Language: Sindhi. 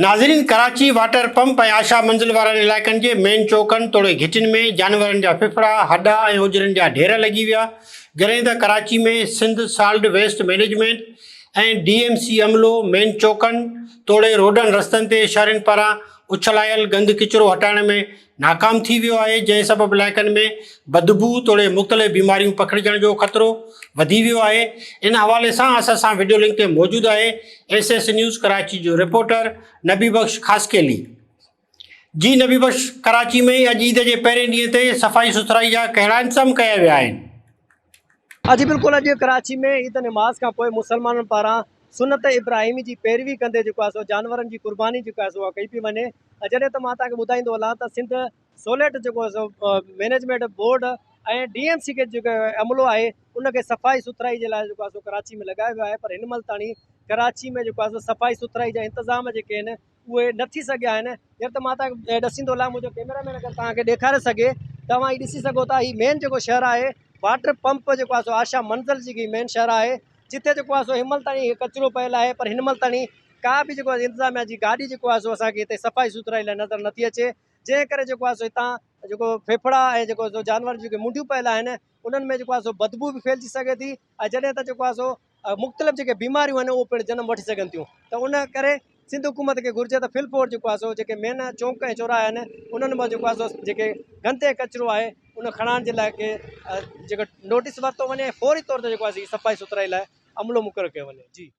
ناظرين ڪراچي واٽر پمپ ۽ آشا منزل وارن علائقن جي مين چوڪن توڙي گهٽين ۾ جانورن جا ڦڦڙا، هڏا ۽ اجرن جا ڍير لڳي ويا، جڏهن ته Karachi ۾ Sindh solid waste management ۽ D M C عملو مين چوڪن توڙي روڊن رستن تي شهرين پاران اڇلايل گند ڪچرو هٽائڻ ۾ ناڪام ٿي ويو آهي، جنهن سبب علائقن ۾ بدبوء توڙي مختلف بيماريون پکڙجڻ جو خطرو وڌي ويو آهي. ان حوالي سان اسان سان وڊيو لنڪ تي موجود آهي ايس ايس نيوز ڪراچي جو رپورٽر نبي بخش خاصخيلي. جي نبي بخش ڪراچي ۾ اڄ عيد جي پهرين ڏينهن تي صفائي سٿرائي جا ڪهڙا انتظام ڪيا ويا آهن؟ جي بلڪل اڄ ڪراچي ۾ عيد نماز کان پوء مسلمانن پاران سنت ابراهيمي جي پيروي ڪندي جيڪو آهي سو جانورن جي قرباني جيڪو آهي سو اها ڪئي پئي وڃي ۽ جڏهن ته مان توهان کي ٻڌائيندو هلان ته سنڌ سوليٽ جيڪو آهي سو management board ۽ D M C کي جيڪو عملو آهي ان کي صفائي سٿرائي جي لاء جيڪو آهي سو ڪراچي ۾ لڳايو ويو آهي پر هن مهل تاڻي ڪراچي ۾ جيڪو آهي سو صفائي سٿرائي جا انتظام جيڪي آهن اهي نه ٿي سگهيا آهن جڏهن ته مان توهان کي ڏسيندو هلان منهنجو ڪيميرا مين اگر توهان کي ڏيکاري سگهي توهان هي ڏسي سگهو ٿا هي مين جيڪو شهر آهي واٽر پمپ جيڪو آهي سو آشا منزل جيڪي مين شهر آهي جتي جيڪو آهي سو هن مهل تائين ڪچرو پيل آهي پر هن مهل تائين ڪا به جيڪو آهي انتظاميا جي گاڏي جيڪو آهي سو اسان کي هتي صفائي سٿرائي لاء نظر نٿي اچي جنهن ڪري جيڪو آهي سو هتان جيڪو ڦيڦڙا ۽ جيڪو سو جانور جيڪي منڍيون پيل آهن انهن ۾ جيڪو آهي سو بدبو به ڦهلجي سگهي ٿي ۽ جڏهن ته جيڪو آهي سو مختلف جيڪي بيماريون آهن اهي پڻ جنم وٺي سگهن ٿيون ته ان ڪري سنڌ حڪومت کي گهرجي ته فل فور جيڪو آهي سو جيڪي مين چونڪ ۽ چوراها آهن انهن مان جيڪو آهي سو جيڪي گند ۽ ڪچرو آهي ان کڻائڻ جي لاء ڪي جيڪو نوٽيس ورتو وڃي ۽ فوري طور تي جيڪو آهي صفائي سٿرائي لاء عملو مقرر ڪيو وڃي جي.